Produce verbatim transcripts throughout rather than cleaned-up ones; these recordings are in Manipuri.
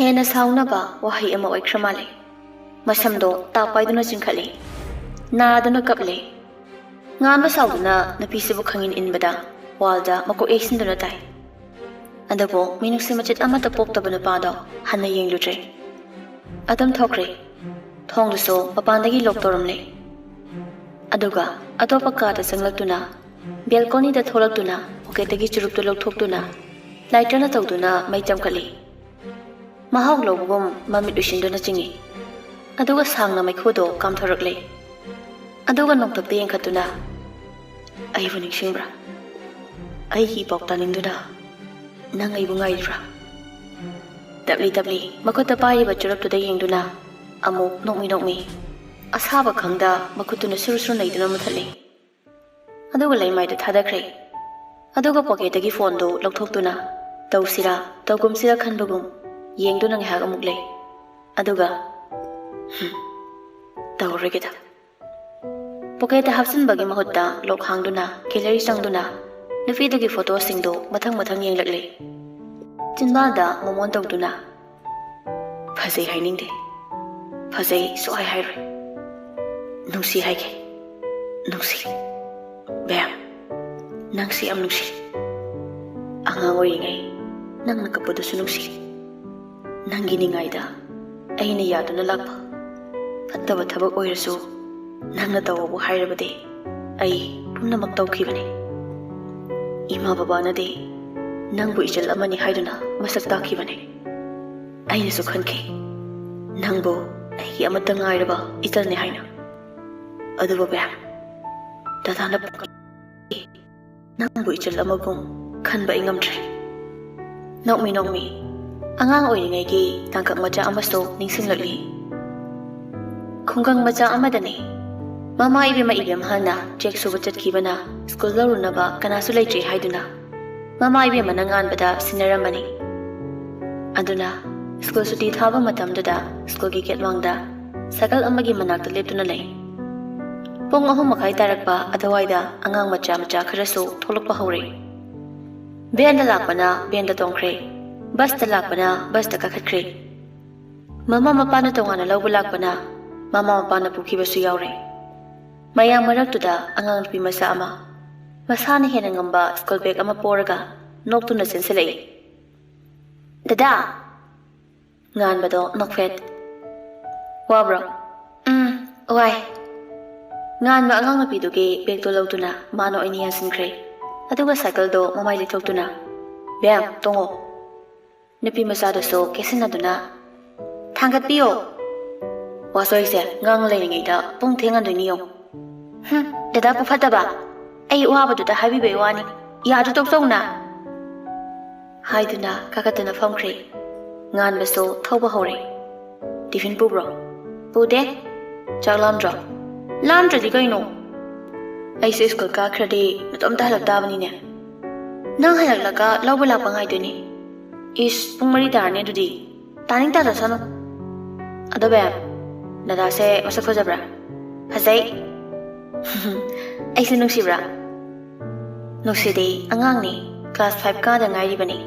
ꯍꯦꯟꯅ ꯁꯥꯎꯅꯕ ꯋꯥꯍꯩ ꯑꯃ ꯑꯣꯏꯈ꯭ꯔ ꯃꯥꯜꯂꯦ꯫ ꯃꯁꯝꯗꯣ ꯇꯥꯞ ꯄꯥꯏꯗꯨꯅ ꯆꯤꯡꯈꯠꯂꯤ꯫ ꯅꯥꯗꯨꯅ ꯀꯞꯂꯤ꯫ ꯉꯥꯟꯕ ꯁꯥꯎꯗꯨꯅ ꯅꯨꯄꯤꯁꯤꯕꯨ ꯈꯪꯏꯟ ꯏꯟꯕꯗ ꯋꯥꯜꯗ ꯃꯀꯣꯛ ꯌꯩꯁꯤꯟꯗꯨꯅ ꯇꯥꯏ꯫ ꯑꯗꯨꯕꯨ ꯃꯤꯅꯨꯡꯁꯤ ꯃꯆꯦꯠ ꯑꯃꯠꯇ ꯄꯣꯛꯇꯕ ꯅꯨꯄꯥꯗꯣ ꯍꯟꯅ ꯌꯦꯡꯂꯨꯗ꯭ꯔꯦ꯫ ꯑꯗꯨꯝ ꯊꯣꯛꯈ꯭ꯔꯦ꯫ ꯊꯣꯡꯗꯨꯁꯨ ꯃꯄꯥꯟꯗꯒꯤ ꯂꯣꯛ ꯇꯧꯔꯝꯂꯦ꯫ ꯑꯗꯨꯒ ꯑꯇꯣꯞꯄ ꯀꯥꯗ ꯆꯪꯂꯛꯇꯨꯅ ꯕꯦꯜꯀꯣꯅꯤꯗ ꯊꯣꯛꯂꯛꯇꯨꯅ ꯄꯣꯀꯦꯠꯇꯒꯤ ꯆꯨꯔꯨꯞꯇꯨ ꯂꯧꯊꯣꯛꯇꯨꯅ ꯂꯥꯏꯇꯔꯅ ꯇꯧꯗꯨꯅ ꯃꯩ ꯆꯝꯈꯠꯂꯤ꯫ ꯃꯍꯥꯎ ꯂꯧꯕꯒꯨꯝ ꯃꯃꯤꯠ ꯎꯏꯁꯤꯟꯗꯨꯅ ꯆꯤꯡꯏ꯫ ꯑꯗꯨꯒ ꯁꯥꯡꯅ ꯃꯩꯈꯨꯗꯣ ꯀꯥꯝꯊꯣꯔꯛꯂꯦ꯫ ꯑꯗꯨꯒ ꯅꯣꯡꯊꯛꯇ ꯌꯦꯡꯈꯠꯇꯨꯅ, "ꯑꯩꯕꯨ ꯅꯤꯡꯁꯤꯡꯕ꯭ꯔꯥ? ꯑꯩꯒꯤ ꯄꯥꯎ ꯇꯥꯅꯤꯡꯗꯨꯅ ꯅꯪ ꯑꯩꯕꯨ ꯉꯥꯏꯔꯤꯕ꯭ꯔꯥ?" ꯇꯞꯂꯤ ꯇꯞꯂꯤ ꯃꯈꯨꯠꯇ ꯄꯥꯏꯔꯤꯕ ꯆꯨꯔꯨꯞꯇꯨꯗ ꯌꯦꯡꯗꯨꯅ ꯑꯃꯨꯛ ꯅꯣꯛꯃꯤ ꯅꯣꯛꯃꯤ ꯑꯁꯥꯕ ꯈꯪꯗ ꯃꯈꯨꯠꯇꯨꯅ ꯁꯨꯔꯨ ꯁꯨꯔꯨ ꯅꯩꯗꯨꯅ ꯃꯨꯊꯠꯂꯤ꯫ ꯑꯗꯨꯒ ꯂꯩꯃꯥꯏꯗ ꯊꯥꯗꯈ꯭ꯔꯦ꯫ ꯑꯗꯨꯒ ꯄꯣꯀꯦꯠꯇꯒꯤ ꯐꯣꯟꯗꯨ ꯂꯧꯊꯣꯛꯇꯨꯅ ꯇꯧꯁꯤꯔꯥ ꯇꯧꯒꯨꯝꯁꯤꯔꯥ ꯈꯟꯕꯒꯨꯝ ꯌꯦꯡꯗꯨꯅ ꯉꯥꯏꯍꯥꯛ ꯑꯃꯨꯛ ꯂꯩ꯫ ꯑꯗꯨꯒ, "ꯍꯨꯝ, ꯇꯧꯔꯒꯦꯗ"꯫ ꯄꯣꯀꯦꯠꯇ ꯍꯥꯞꯆꯤꯟꯕꯒꯤ ꯃꯍꯨꯠꯇ ꯂꯣꯛ ꯍꯥꯡꯗꯨꯅ ꯒꯦꯂꯔꯤ ꯆꯪꯗꯨꯅ ꯅꯨꯄꯤꯗꯨꯒꯤ ꯐꯣꯇꯣꯁꯤꯡꯗꯨ ꯃꯊꯪ ꯃꯊꯪ ꯌꯦꯡꯂꯛꯂꯦ꯫ ꯆꯤꯟꯕꯥꯜꯗ ꯃꯣꯃꯣꯟ ꯇꯧꯗꯨꯅ, "ꯐꯖꯩ ꯍꯥꯏꯅꯤꯡꯗꯦ꯫ ꯐꯖꯩ ꯁꯨꯛꯍꯥꯏ ꯍꯥꯏꯔꯣꯏ꯫ ꯅꯨꯡꯁꯤ ꯍꯥꯏꯒꯦ꯫ ꯅꯨꯡꯁꯤ꯫ ꯕꯦꯝ, ꯅꯪꯁꯤ ꯌꯥꯝ ꯅꯨꯡꯁꯤ꯫ ꯑꯉꯥꯡ ꯑꯣꯏꯔꯤꯉꯩ ꯅꯪꯅ ꯀꯞꯄꯗꯨꯁꯨ ꯅꯨꯡꯁꯤ꯫ ꯅꯪꯒꯤ ꯅꯤꯡꯉꯥꯏꯗ ꯑꯩꯅ ꯌꯥꯗꯨꯅ ꯂꯥꯛꯄ ꯐꯠꯇꯕ ꯊꯕꯛ ꯑꯣꯏꯔꯁꯨ ꯅꯪꯅ ꯇꯧꯑꯣꯕꯨ ꯍꯥꯏꯔꯕꯗꯤ ꯑꯩ ꯄꯨꯝꯅꯃꯛ ꯇꯧꯈꯤꯕꯅꯤ꯫ ꯏꯃꯥ ꯕꯕꯥꯅꯗꯤ ꯅꯪꯕꯨ ꯏꯆꯜ ꯑꯃꯅꯤ ꯍꯥꯏꯗꯨꯅ ꯃꯁꯛ ꯇꯥꯛꯈꯤꯕꯅꯤ꯫ ꯑꯩꯅꯁꯨ ꯈꯟꯈꯤ ꯅꯪꯕꯨ ꯑꯩꯒꯤ ꯑꯃꯠꯇ ꯉꯥꯏꯔꯕ ꯏꯆꯜꯅꯤ ꯍꯥꯏꯅ꯫ ꯑꯗꯨꯕꯨ ꯕꯦꯝ, ꯗꯗꯥꯅ ꯅꯪꯕꯨ ꯏꯆꯜ ꯑꯃꯒꯨꯝ ꯈꯟꯕ ꯑꯩ ꯉꯝꯗ꯭ꯔꯦ"꯫ ꯅꯣꯛꯃꯤ ꯅꯣꯛꯃꯤ ꯑꯉꯥꯡ ꯑꯣꯏꯔꯤꯉꯩꯒꯤ ꯇꯥꯡꯀꯛ ꯃꯆꯥ ꯑꯃꯁꯨ ꯅꯤꯡꯁꯤꯡꯂꯛꯂꯤ꯫ ꯈꯨꯡꯒꯪ ꯃꯆꯥ ꯑꯃꯗꯅꯤ꯫ ꯃꯃꯥ ꯏꯕꯦꯝꯃ ꯏꯕꯦꯝꯍꯜꯅ ꯆꯦꯛ ꯁꯨꯕ ꯆꯠꯈꯤꯕꯅ ꯁ꯭ꯀꯨꯜ ꯂꯧꯔꯨꯅꯕ ꯀꯅꯥꯁꯨ ꯂꯩꯇ꯭ꯔꯦ ꯍꯥꯏꯗꯨꯅ ꯃꯃꯥ ꯏꯕꯦꯝꯃꯅ ꯉꯥꯟꯕꯗ ꯁꯤꯟꯅꯔꯝꯕꯅꯤ꯫ ꯑꯗꯨꯅ ꯁ꯭ꯀꯨꯜ ꯁꯨꯇꯤ ꯊꯥꯕ ꯃꯇꯝꯗꯨꯗ ꯁ꯭ꯀꯨꯜꯒꯤ ꯒꯦꯠ ꯃꯥꯡꯗ ꯁꯥꯏꯀꯜ ꯑꯃꯒꯤ ꯃꯅꯥꯛꯇ ꯂꯦꯞꯇꯨꯅ ꯂꯩ꯫ ꯄꯨꯡ ꯑꯍꯨꯝ ꯃꯈꯥꯏ ꯇꯥꯔꯛꯄ ꯑꯗꯨꯋꯥꯏꯗ ꯑꯉꯥꯡ ꯃꯆꯥ ꯃꯆꯥ ꯈꯔꯁꯨ ꯊꯣꯛꯂꯛꯄ ꯍꯧꯔꯦ꯫ ꯚꯦꯟꯗ ꯂꯥꯛꯄꯅ ꯚꯦꯟꯗ ꯇꯣꯡꯈ꯭ꯔꯦ꯫ ꯕꯁꯇ ꯂꯥꯛꯄꯅ ꯕꯁꯇ ꯀꯥꯈꯠꯈ꯭ꯔꯦ꯫ ꯃꯃꯥ ꯃꯄꯥꯅ ꯇꯣꯉꯥꯟꯅ ꯂꯧꯕ ꯂꯥꯛꯄꯅ ꯃꯃꯥ ꯃꯄꯥꯅ ꯄꯨꯈꯤꯕꯁꯨ ꯌꯥꯎꯔꯦ꯫ ꯃꯌꯥꯝ ꯃꯔꯛꯇꯨꯗ ꯑꯉꯥꯡ ꯅꯨꯄꯤ ꯃꯆꯥ ꯑꯃ, ꯃꯁꯥꯅ ꯍꯦꯟꯅ ꯉꯝꯕ ꯁ꯭ꯀꯨꯜ ꯕꯦꯒ ꯑꯃ ꯄꯣꯔꯒ ꯅꯣꯛꯇꯨꯅ ꯆꯦꯟꯁꯤꯜꯂꯛꯏ꯫ "ꯗꯗꯥ!" ꯉꯥꯟꯕꯗꯣ ꯅꯣꯛꯐꯦꯠ꯫ "ꯋꯥꯕ꯭ꯔꯣ?" "ꯎꯝ, ꯋꯥꯏ꯫" ꯉꯥꯟꯕ ꯑꯉꯥꯡ ꯅꯨꯄꯤꯗꯨꯒꯤ ꯕꯦꯒꯇꯣ ꯂꯧꯗꯨꯅ ꯃꯥꯅ ꯑꯣꯏꯅ ꯌꯥꯟꯁꯤꯟꯈ꯭ꯔꯦ꯫ ꯑꯗꯨꯒ ꯁꯥꯏꯀꯜꯗꯣ ꯃꯃꯥꯏ ꯂꯩꯊꯣꯛꯇꯨꯅ, "ꯕꯦꯝ, ꯇꯣꯡꯉꯣ꯫ ꯅꯨꯄꯤ ꯃꯆꯥꯗꯨꯁꯨ ꯀꯦꯁꯤꯟꯅꯗꯨꯅ, "ꯊꯥꯡꯒꯠꯄꯤꯌꯣ꯫ ꯋꯥꯆꯣꯏꯁꯦ ꯉꯥꯡ ꯂꯩꯔꯤꯉꯩꯗ ꯄꯨꯡ ꯊꯦꯡꯍꯟꯗꯣꯏꯅꯤ ꯌꯦꯡꯉꯨ꯫ ꯍꯨꯝ, ꯗꯗꯥ ꯄꯨꯐꯠꯇꯕ꯫ ꯑꯩ ꯋꯥꯕꯗꯨꯗ ꯍꯥꯏꯕꯤꯕꯩ ꯋꯥꯅꯤ꯫ ꯌꯥꯗꯨ ꯇꯣꯛꯆꯧꯅ꯫" ꯍꯥꯏꯗꯨꯅ ꯀꯥꯈꯠꯇꯨꯅ ꯐꯝꯈ꯭ꯔꯦ꯫ ꯉꯥꯟꯕꯁꯨ ꯊꯧꯕ ꯍꯧꯔꯦ꯫ "ꯇꯤꯐꯤꯟ ꯄꯨꯕ꯭ꯔꯣ?" "ꯄꯨꯗꯦ꯫" "ꯆꯥꯛ ꯂꯥꯝꯗ꯭ꯔꯣ?" "ꯂꯥꯝꯗ꯭ꯔꯗꯤ ꯀꯩꯅꯣ? ꯑꯩꯁꯨ ꯁ꯭ꯀꯨꯜ ꯀꯥꯈ꯭ꯔꯗꯤ ꯅꯇꯣꯝꯇ ꯍꯜꯂꯛ ꯇꯥꯕꯅꯤꯅꯦ꯫ ꯅꯪ ꯍꯜꯂꯛꯂꯒ ꯂꯧꯕ ꯂꯥꯛꯄ ꯉꯥꯏꯗꯣꯏꯅꯤ꯫" "ꯏꯁ, ꯄꯨꯡ ꯃꯔꯤ ꯇꯥꯔꯅꯤ ꯑꯗꯨꯗꯤ꯫" "ꯇꯥꯅꯤꯡ ꯇꯥꯖꯁꯅꯨ꯫" "ꯑꯗꯣ ꯕꯦꯝ, ꯗꯗꯥꯁꯦ ꯃꯁꯛ ꯐꯖꯕ꯭ꯔꯥ?" "ꯐꯖꯩ꯫" "ꯑꯩꯁꯦ ꯅꯨꯡꯁꯤꯕ꯭ꯔꯥ?" "ꯅꯨꯡꯁꯤꯗꯦ, ꯑꯉꯥꯡꯅꯤ, ꯀ꯭ꯂꯥꯁ ꯐꯥꯏꯚ ꯀꯥꯗ ꯉꯥꯏꯔꯤꯕꯅꯤ꯫"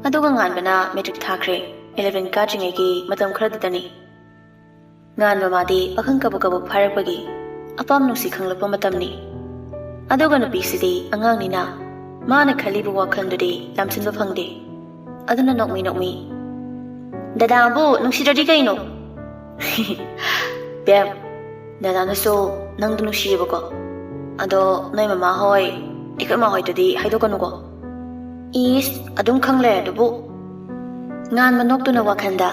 ꯑꯗꯨꯒ ꯉꯥꯟꯕꯅ ꯃꯦꯇ꯭ꯔꯤꯛ ꯊꯥꯈ꯭ꯔꯦ, ꯏꯂꯦꯚꯦꯟ ꯀꯥꯗ꯭ꯔꯤꯉꯩꯒꯤ ꯃꯇꯝ ꯈꯔꯗꯨꯗꯅꯤ꯫ ꯉꯥꯟꯕ ꯃꯥꯗꯤ ꯄꯥꯈꯪ ꯀꯕꯛ ꯀꯕꯛ ꯐꯥꯔꯛꯄꯒꯤ ꯑꯄꯥꯝ ꯅꯨꯡꯁꯤ ꯈꯪꯂꯛꯄ ꯃꯇꯝꯅꯤ꯫ ꯑꯗꯨꯒ ꯅꯨꯄꯤꯁꯤꯗꯤ ꯑꯉꯥꯡꯅꯤꯅ ꯃꯥꯅ ꯈꯜꯂꯤꯕ ꯋꯥꯈꯜꯗꯨꯗꯤ ꯂꯥꯝꯁꯤꯟꯕ ꯐꯪꯗꯦ꯫ ꯑꯗꯨꯅ ꯅꯣꯛꯃꯤ ꯅꯣꯛꯃꯤ, "ꯗꯗꯥꯕꯨ ꯅꯨꯡꯁꯤꯗ꯭ꯔꯗꯤ ꯀꯩꯅꯣ?" "ꯕꯦꯝ, ꯗꯗꯥꯅꯁꯨ ꯅꯪꯗꯣ ꯅꯨꯡꯁꯤꯌꯦꯕꯀꯣ꯫ ꯑꯗꯣ ꯅꯣꯏ ꯃꯃꯥ ꯍꯣꯏ, ꯑꯩꯈꯣꯏ ꯃꯥ ꯍꯣꯏꯗꯗꯤ ꯍꯥꯏꯗꯣꯛꯀꯅꯨꯀꯣ꯫" "ꯏꯁ, ꯑꯗꯨꯝ ꯈꯪ ꯂꯩꯔꯗꯨꯕꯨ꯫" ꯉꯥꯟꯕ ꯅꯣꯛꯇꯨꯅ ꯋꯥꯈꯜꯗ,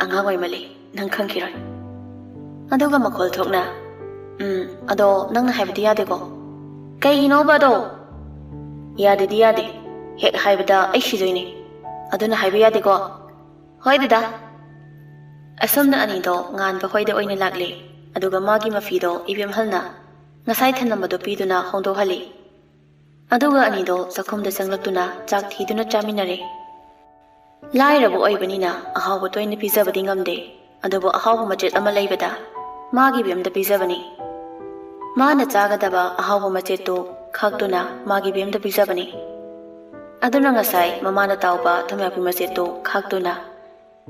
"ꯑꯉꯥꯡ ꯑꯣꯏꯃꯜꯂꯤ, ꯅꯪ ꯈꯪꯈꯤꯔꯣꯏ꯫" ꯑꯗꯨꯒ ꯃꯈꯣꯜ ꯊꯣꯛꯅ, "ꯎꯝ, ꯑꯗꯣ ꯅꯪꯅ ꯍꯥꯏꯕꯗꯤ ꯌꯥꯗꯦꯀꯣ?" "ꯀꯩꯒꯤꯅꯣꯕ ꯑꯗꯣ?" "ꯌꯥꯗꯦꯗꯤ ꯌꯥꯗꯦ, ꯍꯦꯛ ꯍꯥꯏꯕꯗ ꯑꯩ ꯁꯤꯗꯣꯏꯅꯦ꯫ ꯑꯗꯨꯅ ꯍꯥꯏꯕ ꯌꯥꯗꯦꯀꯣ?" "ꯍꯣꯏ ꯗꯗꯥ꯫" ꯑꯁꯨꯝꯅ ꯑꯅꯤꯗꯣ ꯉꯥꯟꯕ ꯍꯣꯏꯗ ꯑꯣꯏꯅ ꯂꯥꯛꯂꯦ꯫ ꯑꯗꯨꯒ ꯃꯥꯒꯤ ꯃꯐꯤꯗꯣ ꯏꯕꯦꯝꯍꯜꯅ ꯉꯁꯥꯏ ꯊꯅꯝꯕꯗꯣ ꯄꯤꯗꯨꯅ ꯍꯣꯡꯗꯣꯛꯍꯜꯂꯤ꯫ ꯑꯗꯨꯒ ꯑꯅꯤꯗꯣ ꯆꯥꯛꯈꯨꯝꯗ ꯆꯪꯂꯛꯇꯨꯅ ꯆꯥꯛ ꯊꯤꯗꯨꯅ ꯆꯥꯃꯤꯟꯅꯔꯦ꯫ ꯂꯥꯏꯔꯕ ꯑꯣꯏꯕꯅꯤꯅ ꯑꯍꯥꯎꯕ ꯇꯣꯏꯅ ꯄꯤꯖꯕꯗꯤ ꯉꯝꯗꯦ, ꯑꯗꯨꯕꯨ ꯑꯍꯥꯎꯕ ꯃꯆꯦꯠ ꯑꯃ ꯂꯩꯕꯗ ꯃꯥꯒꯤ ꯕꯦꯝꯗ ꯄꯤꯖꯕꯅꯤ꯫ ꯃꯥꯅ ꯆꯥꯒꯗꯕ ꯑꯍꯥꯎꯕ ꯃꯆꯦꯠꯇꯨ ꯈꯥꯛꯇꯨꯅ ꯃꯥꯒꯤ ꯕꯦꯝꯗ ꯄꯤꯖꯕꯅꯤ꯫ ꯑꯗꯨꯅ ꯉꯁꯥꯏ ꯃꯃꯥꯅ ꯇꯥꯎꯕ ꯊꯨꯝꯌꯥꯛꯄꯤ ꯃꯆꯦꯠꯇꯨ ꯈꯥꯛꯇꯨꯅ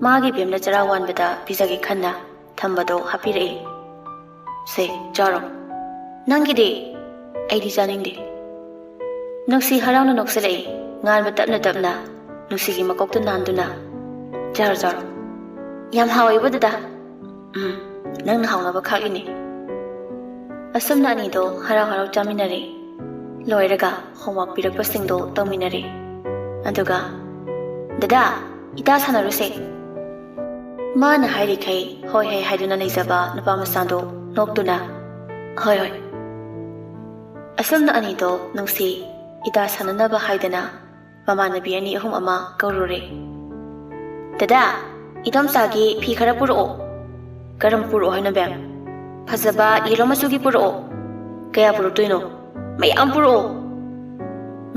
ꯃꯥꯒꯤ ꯕꯦꯝꯅ ꯆꯔꯥ ꯋꯥꯟꯕꯗ ꯄꯤꯖꯒꯦ ꯈꯟꯅ ꯊꯝꯕꯗꯣ ꯍꯥꯞꯄꯤꯔꯛꯏ꯫ "ꯁꯦ, ꯆꯥꯔꯣ꯫ ꯅꯪꯒꯤꯗꯤ?" "ꯑꯩꯗꯤ ꯆꯥꯅꯤꯡꯗꯦ꯫" ꯅꯨꯡꯁꯤ ꯍꯔꯥꯎꯅ ꯅꯣꯛꯁꯤꯜꯂꯛꯏ꯫ ꯉꯥꯟꯕ ꯇꯞꯅ ꯇꯞꯅ ꯅꯨꯡꯁꯤꯒꯤ ꯃꯀꯣꯛꯇ ꯅꯥꯟꯗꯨꯅ, "ꯆꯥꯔꯣ, ꯆꯥꯔꯣ꯫ ꯌꯥꯝ ꯍꯥꯎꯋꯦꯕ, ꯗꯗꯥ꯫" "ꯎꯝ, ꯅꯪꯅ ꯍꯥꯎꯅꯕ ꯈꯥꯛꯏꯅꯦ꯫" ꯑꯁꯨꯝꯅ ꯑꯅꯤꯗꯣ ꯍꯔꯥꯎ ꯍꯔꯥꯎ ꯆꯥꯃꯤꯟꯅꯔꯦ꯫ ꯂꯣꯏꯔꯒ homework ꯄꯤꯔꯛꯄꯁꯤꯡꯗꯣ ꯇꯧꯃꯤꯟꯅꯔꯦ꯫ ꯑꯗꯨꯒ, "ꯗꯗꯥ, ꯏꯇꯥ ꯁꯥꯟꯅꯔꯨꯁꯦ꯫" ꯃꯥꯅ ꯍꯥꯏꯔꯤꯈꯩ ꯍꯣꯏ ꯍꯦ ꯍꯥꯏꯗꯨꯅ ꯂꯩꯖꯕ ꯅꯨꯄꯥ ꯃꯆꯥꯗꯣ ꯅꯣꯛꯇꯨꯅ, "ꯍꯣꯏ, ꯍꯣꯏ꯫" ꯑꯁꯨꯝꯅ ꯑꯅꯤꯗꯣ ꯅꯨꯡꯁꯤ ꯏꯇꯥ ꯁꯥꯟꯅꯅꯕ ꯍꯥꯏꯗꯅ ꯃꯃꯥꯟꯅꯕꯤ ꯑꯅꯤ ꯑꯍꯨꯝ ꯑꯃ ꯀꯧꯔꯨꯔꯦ꯫ "ꯗꯗꯥ, ꯏꯗꯣꯝꯆꯥꯒꯤ ꯐꯤ ꯈꯔ ꯄꯨꯔꯛꯑꯣ꯫" "ꯀꯔꯝ ꯄꯨꯔꯛꯑꯣ ꯍꯥꯏꯅꯣ, ꯕꯦꯝ?" "ꯐꯖꯕ yellow ꯃꯆꯨꯒꯤ ꯄꯨꯔꯛꯑꯣ꯫" "ꯀꯌꯥ ꯄꯨꯔꯛꯇꯣꯏꯅꯣ?" "ꯃꯌꯥꯝ ꯄꯨꯔꯛꯑꯣ꯫"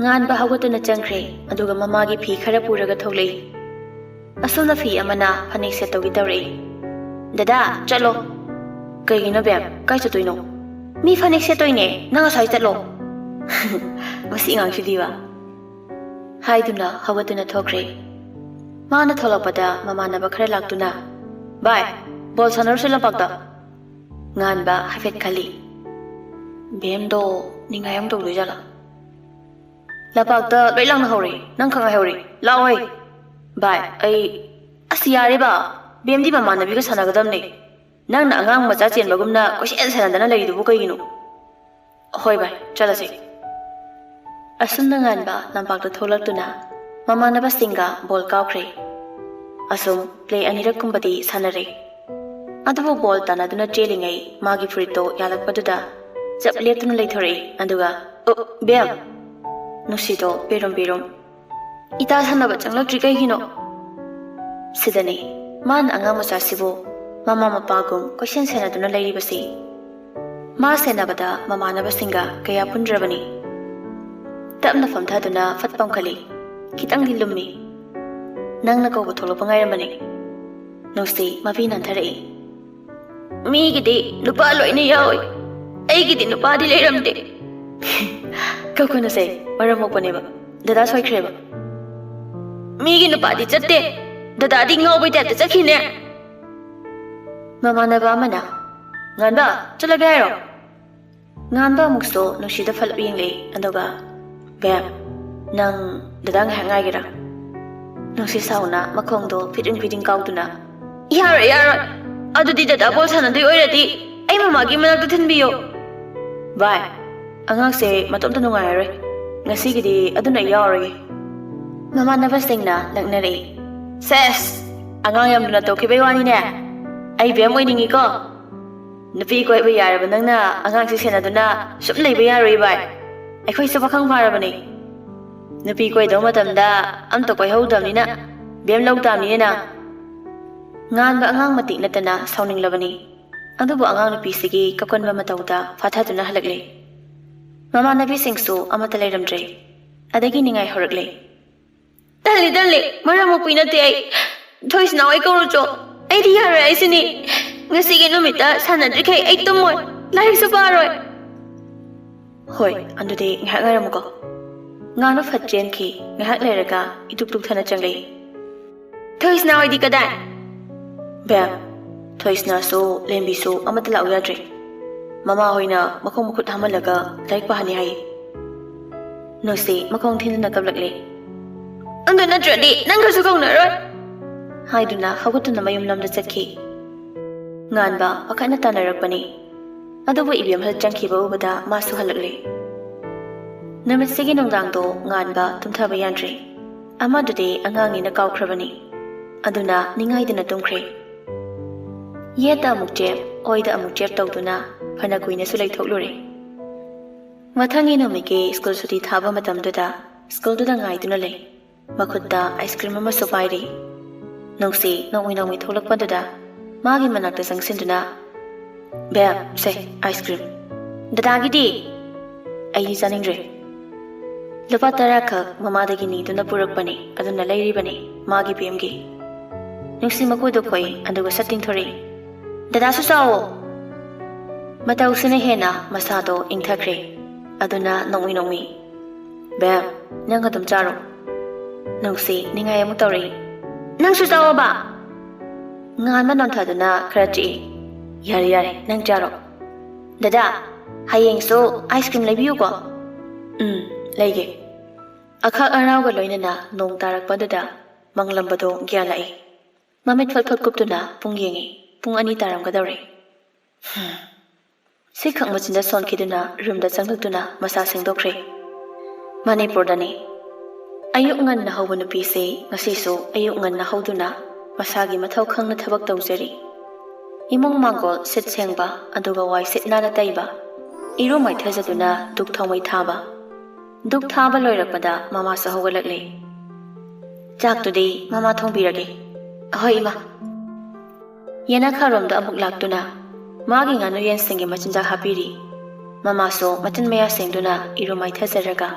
ꯉꯥꯟꯕ ꯍꯧꯒꯠꯇꯨꯅ ꯆꯪꯈ꯭ꯔꯦ, ꯑꯗꯨꯒ ꯃꯃꯥꯒꯤ ꯐꯤ ꯈꯔ ꯄꯨꯔꯒ ꯊꯣꯛꯂꯛꯏ꯫ ꯑꯁꯣꯝꯅ ꯐꯤ ꯑꯃꯅ ꯐꯅꯦꯛ set ꯇꯧꯒꯦ ꯇꯧꯔꯛꯏ꯫ "ꯗꯗꯥ, ꯆꯠꯂꯣ꯫" "ꯀꯩꯒꯤꯅꯣ, ꯕꯦꯝ? ꯀꯥꯏ ꯆꯠꯇꯣꯏꯅꯣ?" "ꯃꯤ ꯐꯅꯦꯛ ꯁꯦꯠꯇꯣꯏꯅꯦ, ꯅꯪ ꯑꯁ꯭ꯋꯥꯏ ꯆꯠꯂꯣ꯫" "ꯃꯁꯤ ꯑꯉꯥꯡꯁꯤꯗꯤꯕ꯫" ꯍꯥꯏꯗꯨꯅ ꯍꯧꯒꯠꯇꯨꯅ ꯊꯣꯛꯈ꯭ꯔꯦ꯫ ꯃꯥꯅ ꯊꯣꯛꯂꯛꯄꯗ ꯃꯃꯥꯟꯅꯕ ꯈꯔ ꯂꯥꯛꯇꯨꯅ, "ꯚꯥꯏ, ball ꯁꯥꯟꯅꯔꯨꯁꯦ ꯂꯝꯄꯥꯛꯇ꯫" ꯉꯥꯟꯕ ꯍꯥꯏꯐꯦꯠ ꯈꯜꯂꯤ꯫ "ꯕꯦꯝꯗꯣ ꯅꯤꯡꯉꯥꯏ ꯑꯃꯨꯛ ꯇꯧꯗꯣꯏꯖꯥꯠꯂꯥ?" "ꯂꯝꯄꯥꯛꯇ ꯂꯣꯏ ꯂꯥꯡꯅꯍꯧꯔꯦ, ꯅꯪ ꯈꯛ ꯉꯥꯏꯍꯧꯔꯦ, ꯂꯥꯛꯑꯣꯍꯦ꯫" "ꯚꯥꯏ, ꯑꯩ꯫" "ꯑꯁ, ꯌꯥꯔꯦꯕ, ꯕꯦꯝꯗꯤ ꯃꯃꯥꯟꯅꯕꯤꯒ ꯁꯥꯟꯅꯒꯗꯕꯅꯦ꯫ ꯅꯪꯅ ꯑꯉꯥꯡ ꯃꯆꯥ ꯆꯦꯟꯕꯒꯨꯝꯅ ꯀꯣꯏꯆꯦꯟ ꯁꯥꯟꯅꯗꯅ ꯂꯩꯔꯤꯗꯨꯕꯨ ꯀꯩꯒꯤꯅꯣ?" "ꯍꯣꯏ ꯚꯥꯏ, ꯆꯠꯂꯁꯤ꯫" ꯑꯁꯨꯝꯅ ꯉꯥꯟꯕ ꯂꯝꯄꯥꯛꯇ ꯊꯣꯛꯂꯛꯇꯨꯅ ꯃꯃꯥꯟꯅꯕꯁꯤꯡꯒ ball ꯀꯥꯎꯈ꯭ꯔꯦ꯫ ꯑꯁꯨꯝ play ꯑꯅꯤꯔꯛꯀꯨꯝꯕꯗꯤ ꯁꯥꯟꯅꯔꯦ꯫ ꯑꯗꯨꯕꯨ ball ꯇꯥꯟꯅꯗꯨꯅ ꯆꯦꯜꯂꯤꯉꯩ ꯃꯥꯒꯤ ꯐꯨꯔꯤꯠꯇꯣ ꯌꯥꯜꯂꯛꯄꯗꯨꯗ ꯆꯞ ꯂꯦꯞꯇꯨꯅ ꯂꯩꯊꯣꯔꯛꯏ꯫ ꯑꯗꯨꯒ, "ꯑꯣ, ꯕꯦꯝ!" ꯅꯨꯡꯁꯤꯗꯣ ꯄꯦꯔꯨꯝ ꯄꯦꯔꯨꯝ, "ꯏꯇꯥ ꯁꯥꯟꯅꯕ ꯆꯪꯂꯛꯇ꯭ꯔꯤ ꯀꯩꯒꯤꯅꯣ?" ꯁꯤꯗꯅꯤ ꯃꯥꯅ ꯑꯉꯥꯡ ꯃꯆꯥꯁꯤꯕꯨ ꯃꯃꯥ ꯃꯄꯥꯒꯨꯝ ꯀꯣꯏꯁꯦꯟ ꯁꯦꯟꯅꯗꯨꯅ ꯂꯩꯔꯤꯕꯁꯤ꯫ ꯃꯥ ꯁꯦꯟꯅꯕꯗ ꯃꯃꯥꯟꯅꯕꯁꯤꯡꯒ ꯀꯌꯥ ꯄꯨꯟꯗ꯭ꯔꯕꯅꯤ꯫ ꯇꯞꯅ ꯐꯝꯊꯗꯨꯅ ꯐꯠ ꯄꯥꯡꯈꯠꯂꯤ꯫ ꯈꯤꯇꯪꯗꯤ ꯂꯨꯝꯃꯤ꯫ "ꯅꯪꯅ ꯀꯧꯕ ꯊꯣꯛꯂꯛꯄ ꯉꯥꯏꯔꯝꯕꯅꯤ꯫" ꯅꯨꯡꯁꯤ ꯃꯄꯤ ꯅꯥꯟꯊꯔꯛꯏ꯫ "ꯃꯤꯒꯤꯗꯤ ꯅꯨꯄꯥ ꯂꯣꯏꯅ ꯌꯥꯎꯏ, ꯑꯩꯒꯤꯗꯤ ꯅꯨꯄꯥꯗꯤ ꯂꯩꯔꯝꯗꯦ꯫" "ꯀꯞꯀꯅꯨꯁꯦ, ꯃꯔꯝ ꯃꯣꯛꯄꯅꯦꯕ꯫ ꯗꯗꯥ ꯁꯣꯏꯈ꯭ꯔꯦꯕ꯫ ꯃꯤꯒꯤ ꯅꯨꯄꯥꯗꯤ ꯆꯠꯇꯦ, ꯗꯗꯥꯗꯤ ꯉꯥꯎꯕꯩ ꯇꯥꯏꯞꯇ ꯆꯠꯈꯤꯅꯦ꯫ ꯃꯃꯥꯟꯅꯕ ꯑꯃꯅ, "ꯉꯥꯟꯕ, ꯆꯠꯂꯒꯦ ꯍꯥꯏꯔꯣ?" ꯉꯥꯟꯕ ꯑꯃꯨꯛꯁꯨ ꯅꯨꯡꯁꯤꯗ ꯐꯠꯂꯞ ꯌꯦꯡꯂꯦ, ꯑꯗꯨꯒ, "ꯕꯦꯝ, ꯅꯪ ꯗꯗꯥ ꯉꯥꯏꯍꯥꯛ ꯉꯥꯏꯒꯦꯔꯥ?" ꯅꯨꯡꯁꯤ ꯁꯥꯎꯅ ꯃꯈꯣꯡꯗꯣ ꯐꯤꯗꯤꯡ ꯐꯤꯗꯤꯡ ꯀꯥꯎꯗꯨꯅ, "ꯌꯥꯔꯣꯏ, ꯌꯥꯔꯣꯏ꯫ ꯑꯗꯨꯗꯤ ꯗꯗꯥ ꯕꯣꯜ ꯁꯥꯟꯅꯗꯣꯏ ꯑꯣꯏꯔꯗꯤ ꯑꯩ ꯃꯃꯥꯒꯤ ꯃꯅꯥꯛꯇ ꯊꯤꯟꯕꯤꯌꯣ꯫" "ꯚꯥꯏ, ꯑꯉꯥꯡꯁꯦ ꯃꯇꯣꯝꯇ ꯅꯨꯡꯉꯥꯏꯔꯔꯣꯏ꯫ ꯉꯁꯤꯒꯤꯗꯤ ꯑꯗꯨꯅ ꯑꯩ ꯌꯥꯎꯔꯔꯣꯏꯒꯦ꯫" ꯃꯃꯥꯟꯅꯕꯁꯤꯡꯅ ꯂꯛꯅꯔꯛꯏ꯫ "ꯁꯦꯁ! ꯑꯉꯥꯡ ꯌꯥꯝ ꯂꯨꯅ ꯇꯧꯈꯤꯕꯩ ꯋꯥꯅꯤꯅꯦ꯫ ꯑꯩ ꯕꯦꯝ ꯑꯣꯏꯅꯤꯡꯉꯤꯀꯣ꯫ ꯅꯨꯄꯤ ꯀꯣꯏꯕ ꯌꯥꯔꯕ ꯅꯪꯅ ꯑꯉꯥꯡꯁꯦ ꯁꯦꯟꯅꯗꯨꯅ ꯁꯨꯝ ꯂꯩꯕ ꯌꯥꯔꯣꯏ ꯚꯥꯏ꯫ ꯑꯩꯈꯣꯏꯁꯨ ꯄꯥꯈꯪ ꯐꯥꯔꯕꯅꯤ꯫ ꯅꯨꯄꯤ ꯀꯣꯏꯗꯧ ꯃꯇꯝꯗ ꯑꯝꯇ ꯀꯣꯏꯍꯧꯗꯕꯅꯤꯅ ꯕꯦꯝ ꯂꯧ ꯇꯥꯕꯅꯤꯅꯦ ꯅꯪ꯫" ꯉꯥꯟꯕ ꯑꯉꯥꯡ ꯃꯇꯤꯛ ꯅꯠꯇꯅ ꯁꯥꯎꯅꯤꯡꯂꯕꯅꯤ꯫ ꯑꯗꯨꯕꯨ ꯑꯉꯥꯡ ꯅꯨꯄꯤꯁꯤꯒꯤ ꯀꯞꯀꯟꯕ ꯃꯇꯧꯗ ꯐꯥꯊꯗꯨꯅ ꯍꯜꯂꯛꯂꯦ꯫ ꯃꯃꯥꯟꯅꯕꯤꯁꯤꯡꯁꯨ ꯑꯃꯠꯇ ꯂꯩꯔꯝꯗ꯭ꯔꯦ꯫ ꯑꯗꯒꯤ ꯅꯤꯡꯉꯥꯏ ꯍꯧꯔꯛꯂꯦ꯫ "ꯇꯜꯂꯤ, ꯇꯜꯂꯤ, ꯃꯔꯝ ꯃꯣꯛꯄꯤ ꯅꯠꯇꯦ ꯑꯩ꯫ ꯊꯣꯏꯁꯅꯥ ꯍꯣꯏ ꯀꯧꯔꯨꯆꯣ꯫ ꯑꯩꯗꯤ ꯌꯥꯔꯣꯏ ꯍꯥꯏꯁꯤꯅꯤ꯫ ꯉꯁꯤꯒꯤ ꯅꯨꯃꯤꯠꯇ ꯁꯥꯟꯅꯗ꯭ꯔꯤꯈꯩ ꯑꯩ ꯇꯨꯝꯃꯣꯏ, ꯂꯥꯏꯔꯤꯛꯁꯨ ꯄꯥꯔꯣꯏ꯫" "ꯍꯣꯏ, ꯑꯗꯨꯗꯤ ꯉꯥꯏꯍꯥꯛ ꯉꯥꯏꯔꯝꯃꯨꯀꯣ꯫" ꯉꯥꯟꯕ ꯐꯠ ꯆꯦꯟꯈꯤ꯫ ꯉꯥꯏꯍꯥꯛ ꯂꯩꯔꯒ ꯏꯇꯨꯛ ꯇꯨꯛꯊꯅ ꯆꯪꯂꯛꯏ꯫ "ꯊꯣꯏꯁꯅꯥ ꯍꯣꯏꯗꯤ ꯀꯗꯥꯏ?" "ꯕꯦꯝ, ꯊꯣꯏꯁꯅꯥꯁꯨ ꯂꯦꯝꯕꯤꯁꯨ ꯑꯃꯠꯇ ꯂꯥꯛꯎ ꯌꯥꯗ꯭ꯔꯦ꯫ ꯃꯃꯥ ꯍꯣꯏꯅ ꯃꯈꯣꯡ ꯃꯈꯨꯠ ꯍꯥꯝꯍꯜꯂꯒ ꯂꯥꯏꯔꯤꯛ ꯄꯥꯍꯟꯅꯤ ꯍꯥꯏ꯫" ꯅꯨꯡꯁꯤ ꯃꯈꯣꯡ ꯊꯤꯟꯗꯨꯅ ꯀꯞꯂꯛꯂꯦ꯫ "ꯑꯗꯨ ꯅꯠꯇ꯭ꯔꯗꯤ ꯅꯪꯒꯁꯨ ꯀꯧꯅꯔꯣꯏ!" ꯍꯥꯏꯗꯨꯅ ꯍꯧꯒꯠꯇꯨꯅ ꯃꯌꯨꯝ ꯂꯝꯗ ꯆꯠꯈꯤ꯫ ꯉꯥꯟꯕ ꯄꯥꯈꯠꯅ ꯇꯥꯟꯅꯔꯛꯄꯅꯤ꯫ ꯑꯗꯨꯕꯨ ꯏꯕꯦꯝꯍꯜ ꯆꯪꯈꯤꯕ ꯎꯕꯗ ꯃꯥꯁꯨ ꯍꯜꯂꯛꯂꯦ꯫ ꯅꯨꯃꯤꯠꯁꯤꯒꯤ ꯅꯨꯡꯗꯥꯡꯗꯣ ꯉꯥꯟꯕ ꯇꯨꯝꯊꯕ ꯌꯥꯗ꯭ꯔꯦ꯫ ꯑꯃꯗꯨꯗꯤ ꯑꯉꯥꯡꯅꯤꯅ ꯀꯥꯎꯈ꯭ꯔꯕꯅꯤ꯫ ꯑꯗꯨꯅ ꯅꯤꯡꯉꯥꯏꯗꯅ ꯇꯨꯝꯈ꯭ꯔꯦ꯫ ꯌꯦꯠꯇ ꯑꯃꯨꯛ ꯆꯦꯞ, ꯑꯣꯏꯗ ꯑꯃꯨꯛ ꯆꯦꯞ ꯇꯧꯗꯨꯅ ꯐꯅ ꯀꯨꯏꯅꯁꯨ ꯂꯩꯊꯣꯛꯂꯨꯔꯦ꯫ ꯃꯊꯪꯒꯤ ꯅꯨꯃꯤꯠꯀꯤ ꯁ꯭ꯀꯨꯜ ꯁꯨꯇꯤ ꯊꯥꯕ ꯃꯇꯝꯗꯨꯗ ꯁ꯭ꯀꯨꯜꯗꯨꯗ ꯉꯥꯏꯗꯨꯅ ꯂꯩ꯫ ꯃꯈꯨꯠꯇ ꯑꯥꯏꯁ ꯀ꯭ꯔꯤꯝ ꯑꯃꯁꯨ ꯄꯥꯏꯔꯤ꯫ ꯅꯨꯡꯁꯤ ꯅꯣꯡꯃꯤ ꯅꯣꯡꯃꯤ ꯊꯣꯛꯂꯛꯄꯗꯨꯗ ꯃꯥꯒꯤ ꯃꯅꯥꯛꯇ ꯆꯪꯁꯤꯟꯗꯨꯅ, "ꯕꯦꯝ, ꯁꯦ, ꯑꯥꯏꯁ ꯀ꯭ꯔꯤꯝ꯫" "ꯗꯗꯥꯒꯤꯗꯤ?" "ꯑꯩꯗꯤ ꯆꯥꯅꯤꯡꯗ꯭ꯔꯦ꯫" ꯂꯨꯄꯥ ꯇꯔꯥ ꯈꯛ ꯃꯃꯥꯗꯒꯤ ꯅꯤꯗꯨꯅ ꯄꯨꯔꯛꯄꯅꯤ, ꯑꯗꯨꯅ ꯂꯩꯔꯤꯕꯅꯤ ꯃꯥꯒꯤ ꯕꯦꯝꯒꯤ꯫ ꯅꯨꯡꯁꯤ ꯃꯀꯨꯗꯨ ꯈꯣꯏ, ꯑꯗꯨꯒ ꯁꯠ ꯇꯤꯡꯊꯣꯔꯛꯏ꯫ "ꯗꯗꯥꯁꯨ ꯆꯥꯎꯋꯣ!" ꯃꯇꯧꯁꯤꯅ ꯍꯦꯟꯅ ꯃꯁꯥꯗꯣ ꯏꯪꯊꯈ꯭ꯔꯦ꯫ ꯑꯗꯨꯅ ꯅꯣꯡꯃꯤ ꯅꯣꯡꯃꯤ, "ꯕꯦꯝ, ꯅꯪ ꯑꯗꯨꯝ ꯆꯥꯔꯣ꯫ ꯅꯨꯡꯁꯤ ꯅꯤꯡꯉꯥꯏ ꯑꯃꯨꯛ ꯇꯧꯔꯛꯏ꯫ "ꯅꯪꯁꯨ ꯆꯥꯎꯑꯣꯕ!" ꯉꯥꯟꯕ ꯅꯣꯟꯊꯗꯨꯅ ꯈꯔ ꯆꯤꯛꯏ꯫ "ꯌꯥꯔꯦ, ꯌꯥꯔꯦ, ꯅꯪ ꯆꯥꯔꯣ꯫ ꯗꯗꯥ, ꯍꯌꯦꯡꯁꯨ ꯑꯥꯏꯁ ꯀ꯭ꯔꯤꯝ ꯂꯩꯕꯤꯌꯨꯀꯣ꯫" "ꯎꯝ, ꯂꯩꯒꯦ꯫" ꯑꯈꯛ ꯑꯔꯥꯎꯒ ꯂꯣꯏꯅꯅ ꯅꯣꯡ ꯇꯥꯔꯛꯄꯗꯨꯗ ꯃꯪꯂꯝꯕꯗꯣ ꯒ꯭ꯌꯥꯟ ꯂꯥꯛꯏ꯫ ꯃꯃꯤꯠ ꯐꯠ ꯐꯠ ꯀꯨꯞꯇꯨꯅ ꯄꯨꯡ ꯌꯦꯡꯉꯤ꯫ ꯄꯨꯡ ꯑꯅꯤ ꯇꯥꯔꯝꯒꯗꯧꯔꯦ꯫ ꯍꯝ꯫ ꯁꯤꯈꯛ ꯃꯆꯤꯟꯗ ꯁꯣꯟꯈꯤꯗꯨꯅ ꯔꯨꯝꯗ ꯆꯪꯂꯛꯇꯨꯅ ꯃꯁꯥ ꯁꯦꯡꯗꯣꯛꯈ꯭ꯔꯦ꯫ ꯃꯅꯤꯄꯨꯔꯗꯅꯤ꯫ ꯑꯌꯨꯛ ꯉꯟꯅ ꯍꯧꯕ ꯅꯨꯄꯤꯁꯦ ꯉꯁꯤꯁꯨ ꯑꯌꯨꯛ ꯉꯟꯅ ꯍꯧꯗꯨꯅ ꯃꯁꯥꯒꯤ ꯃꯊꯧ ꯈꯪꯅ ꯊꯕꯛ ꯇꯧꯖꯔꯤ꯫ ꯏꯃꯨꯡ ꯃꯥꯡꯒꯣꯜ ꯁꯤꯠ ꯁꯦꯡꯕ, ꯑꯗꯨꯒ ꯋꯥꯏ ꯁꯤꯠ ꯅꯥꯟꯅ ꯇꯩꯕ, ꯏꯔꯨ ꯃꯥꯏꯊꯖꯗꯨꯅ ꯙꯨꯛ ꯊꯥꯎꯃꯩ ꯊꯥꯕ꯫ ꯙꯨꯛ ꯊꯥꯕ ꯂꯣꯏꯔꯛꯄꯗ ꯃꯃꯥꯁꯨ ꯍꯧꯒꯠꯂꯛꯂꯦ꯫ "ꯆꯥꯛꯇꯨꯗꯤ ꯃꯃꯥ ꯊꯣꯡꯕꯤꯔꯒꯦ꯫" "ꯑꯍꯣꯏ, ꯏꯃꯥ꯫" ꯌꯦꯅꯈꯥꯔꯣꯝꯗ ꯑꯃꯨꯛ ꯂꯥꯛꯇꯨꯅ ꯃꯥꯒꯤ ꯉꯥꯅꯨ ꯌꯦꯟꯁꯤꯡꯒꯤ ꯃꯆꯤꯟꯖꯥꯛ ꯍꯥꯞꯄꯤꯔꯤ꯫ ꯃꯃꯥꯁꯨ ꯃꯆꯤꯟ ꯃꯌꯥ ꯁꯦꯡꯗꯨꯅ ꯏꯔꯨ ꯃꯥꯏꯊꯖꯔꯒ